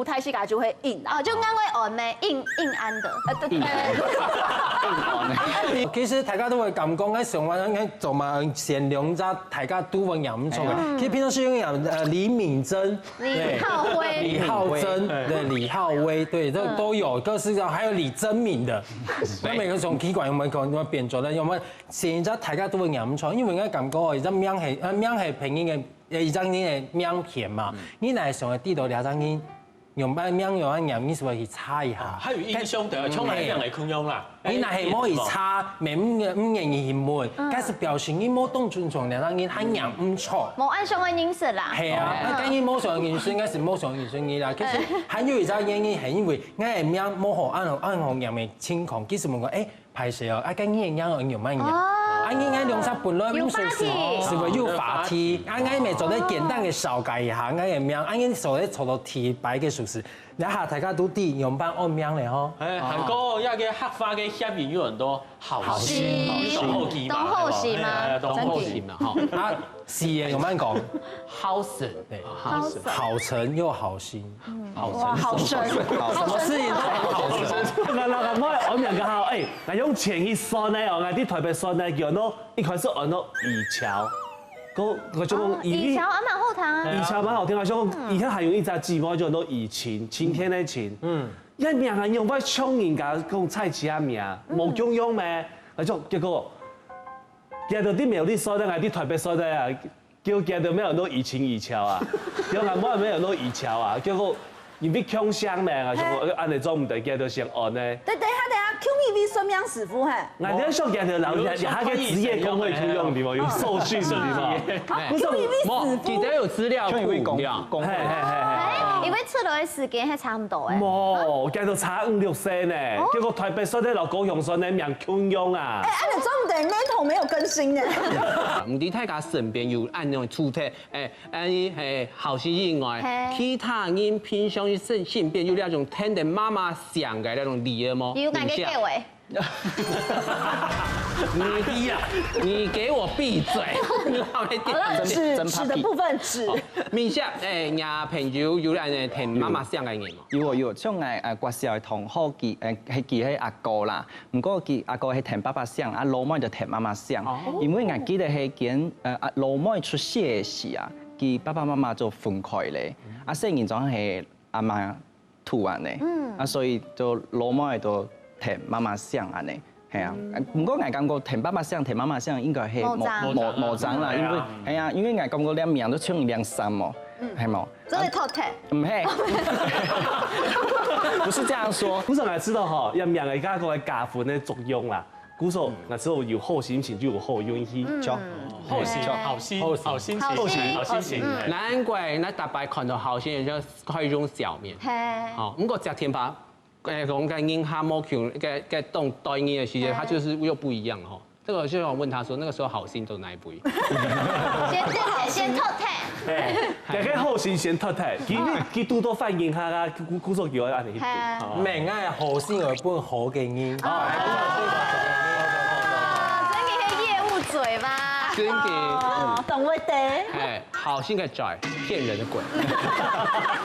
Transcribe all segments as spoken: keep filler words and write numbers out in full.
舞台時間就會硬啊。哦，就恁會按呢，硬硬按的。呃，對對對。其實大家都會感覺，該上完應該做嘛，先兩隻大家都會念毋出的。其實平常時有念呃李敏珍，李浩輝李浩珍，對李浩輝，對，這都有，各式各樣，還有李珍敏的，那每個種奇怪有沒有可能會變做呢？有沒有？現在大家都會念毋出，因為應該感覺哦，一隻名係呃名係別人的，呃一隻人的名片嘛，你哪會想會知道這隻人？ 用擺名用啊念，你是會去查一下。還有影響的，從來兩个共樣啦。你若係無去查，毋毋願意去問，該是表示你無當尊重人，人還念毋出。無恁相个認識啦。係啊，那該你無想認識，應該是無想認識你啦。其實還有一隻原因，係因為𠊎个名無好按好按好念个情況，其實問講，哎， 歹勢哦，啊，該你个名愛用麼个念？啊，你愛用啥本來毋熟悉，是毋是有話題？啊，𠊎乜做得簡單个紹介一下，𠊎个名，啊，你做得坐到第一排个熟悉，這下大家都知用般按名咧吼。哎，還過那個客話个諧音有很多，好心，好心，當好奇嘛，當好奇嘛，哈。啊，四个用般講？好神，對，好神，好神又好心。 哇，好神，什麼事情都很好神。那那那，我我兩個好，哎，那用錢去算呢哦，𠊎在台北算呢，叫做一開始安到以喬，我我就講以喬還蠻好聽啊。以喬蠻好聽啊，像以前還有一隻姊妹叫做以晴，晴天的晴，嗯，那名還用不像人家講菜市仔名，無共樣咩，那就結果，佢都在苗栗算的，𠊎在台北算的啊。 叫佢都沒有弄以晴以喬啊，叫𠊎妹沒有弄以喬啊，結果因為共姓呢，𠊎想講，哎，恁樣做毋得，佢都先安呢。等等一下，等一下，共一位算命師傅嘿。𠊎你想佢都老，他个職業工會共樣對無？有受訓對無？啊，共一位師傅。記得有資料庫，共一位工對啊。工嘿嘿嘿嘿。哎，因為出來个時間還差不多哎。無，佢都差五六歲呢，結果台北算的老高雄算的名共樣啊哎，。恁樣做毋得，系統沒有更新呢。毋知大家身邊有恁樣个主題，哎，恁樣係好心以外，嘿其他人平常時身邊有那種聽得媽媽想个那種例子無？有哪個以下結尾？你呀，你給我閉嘴！你好一點。好了，紙紙的部分紙。明夏，哎，你朋友有恁樣聽媽媽想个人無？有哦有，像𠊎呃國小个同學，佢呃係佢係阿哥啦，毋過佢阿哥係聽爸爸想，啊老妹就聽媽媽想。因為𠊎記得係佢呃啊老妹出世个時啊，佢爸爸媽媽就分開咧，啊細人就係阿媽渡恁呢，啊所以就老妹就聽媽媽想恁呢。係啊，毋過𠊎感覺聽爸爸聲、聽媽媽聲應該係無、無、無差啦，因為，係啊，因為𠊎感覺兩名都像兩三哦，係無？所以脫忒。毋係，不是這樣說。故所𠊎知道吼，這名个加个加分个作用啦。故所𠊎知道有好心情就有好運氣。好心，好心，好心情，好心情。難怪𠊎逐擺看到好心人就會用笑面。係。好，毋過這天吧， 誒，講个人客無共个个當對你个時間，他就是又不一樣吼。這個就想問他說，那個時候好心都哪一位？先先先脫忒。對，這個好心先脫忒，佢佢堵到壞人客啊，故故所叫佢恁樣去堵。係。毋係，𠊎好心會分好个人。啊，真个係業務嘴嘛。真个。哦，懂我的。哎，好心个嘴，騙人的鬼。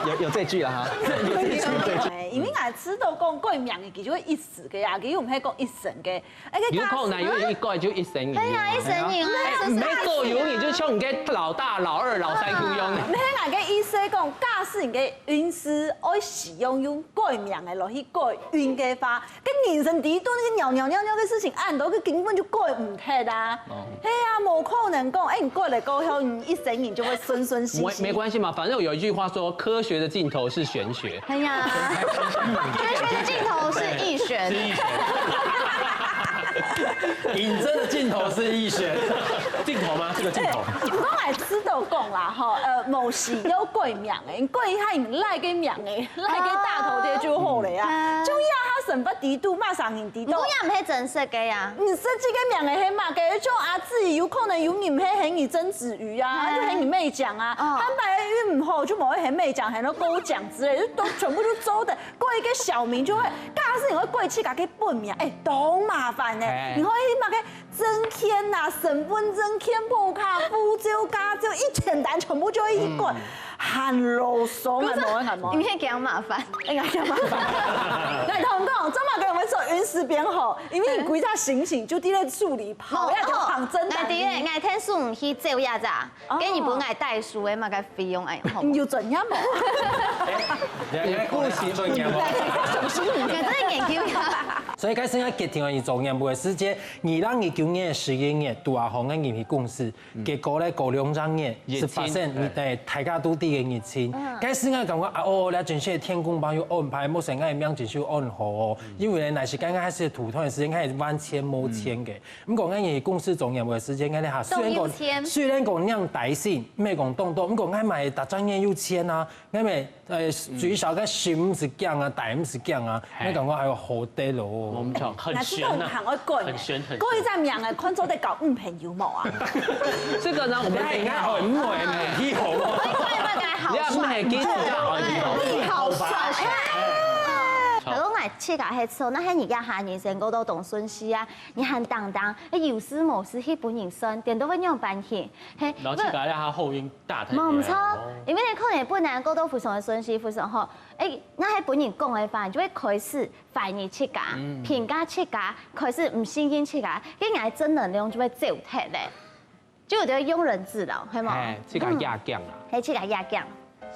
有有這句了哈。有這句，有這句。哎，因為𠊎知道講改名个，其實會一時个啊，佢又毋係講一生个。哎，有可能有人一改就一生人。對啊，一生人啊，哎，毋係个有人就像你个老大、老二、老三共樣。毋係，𠊎个意思講，假使你个運勢愛使用用改名个落去改運个話，該人生第一段个扭扭扭扭个事情，恁多个根本就改毋忒啊。係啊，無可能講，哎，你改了過後，你一生人就會順順心心。沒沒關係嘛，反正有一句話說，科學的盡頭是玄學。 哎呀，科學的盡頭是易選。認真的盡頭是易選。盡頭嗎？這個盡頭。毋過𠊎知道講啦，吼，呃，無需要改名个，改一下你倈个名个，倈个大頭貼就好了呀。就呀，他省不抵度，罵上癮抵度。毋過也毋係真實个呀。你設計个名个係麼个？就阿志，有可能有人係喊你曾子瑜啊，就喊你妹醬啊，他擺運毋好就無會喊妹醬，喊到高醬之類，就都全部就周的。 改一個小名就會，假使你會改自家个本名，哎，當麻煩呢。你會去麼个證件吶、身份證、健保卡、護照、駕照，一簡單全部就會去改，很囉嗦，還無還無。你會驚麻煩？哎呀，驚麻煩。那你同我講，做麼个我們說運勢變好？因為你歸隻心情就在那處理，跑要就跑正單。那第一，愛天數去走呀咋？ 跟你本來代書个嘛个費用哎，好無？有專業無？有故事專業無？有專業無？所以開始愛決定你做業務个時間，二零一九年十一月，拄好好个入去公司，結果咧過兩三月，十八歲，你對大家都知个疫情，開始愛感覺啊，哦，這真係天公伯有安排，無成个命真係有安好哦，因為咧，那時剛開始土團个時間，開始完全無錢个。 毋過，𠊎个公司做業務个時間，𠊎个哈，雖然講，雖然講恁大心，毋係講當多，毋過𠊎嘛係逐隻月有錢啊，𠊎嘛，呃，最少个心毋使驚啊，大毋使驚啊，𠊎感覺哎喲，好得咯。我們講很懸啊，很懸很懸。過一隻名啊，看做得交女朋友無啊？這個呢，我們等一下，哎，哎，哎，哎，好，你好帥啊！好，我來自家係說，那係你這下人生過到當順序啊， 你還當當，哎，有事無事去分人算，顛倒會仰般去？嘿，然後自家這下好運大太平。無錯，因為你可能本來過到非常个順序，非常好，哎，該係分人講个話，你就會開始懷疑自家，評價自家，開始毋信任自家，該你个正能量就會走忒咧。就有點庸人自擾，係無？哎，自家壓降啊。嘿，自家壓降。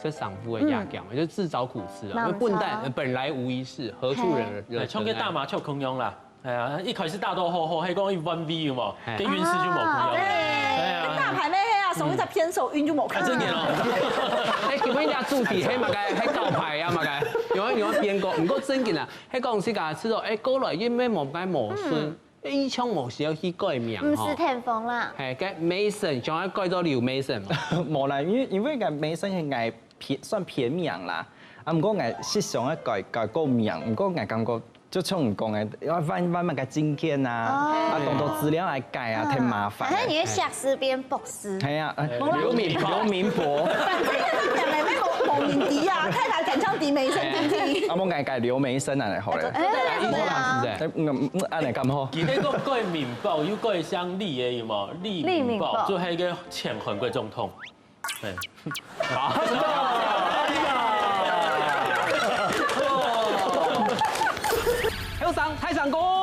食丈夫个壓降，就自找苦吃啊。本但本來無一事，何處惹惹塵埃？像个大麻雀共樣啦，哎呀，一開始打到好好，係講一彎V有無？該運勢就無共樣。哎呀，大牌妹係啊，送一隻偏手運就無共樣。真个哦。哎，今晡日主題係麼个？係告白啊麼个？有啊有啊，變過，毋過真个啊，係講自家知道，哎，過來因為無該無順。 以前無想愛去改名吼。毋使天風啦。嘿，該Mason想愛改做劉Mason嘛。無啦，因為因為該Mason係𠊎偏算偏名啦，啊，毋過𠊎係想愛改改個名，毋過𠊎感覺就像你講个，愛換換麼个證件啊，啊，當多資料愛改啊，忒麻煩。還係你个碩士變博士。係啊，劉明劉明博。反正這個名也無無名知啊，太太敢唱迪Mason聽聽。啊，無𠊎改劉Mason啊，好了。哎，對啊，對啊。哎，嗯，嗯，恁樣敢好？ 佢這個改名寶又改姓李个有無？李明寶，李明寶。就係一個前韓國總統。哎，好。後生，太上公。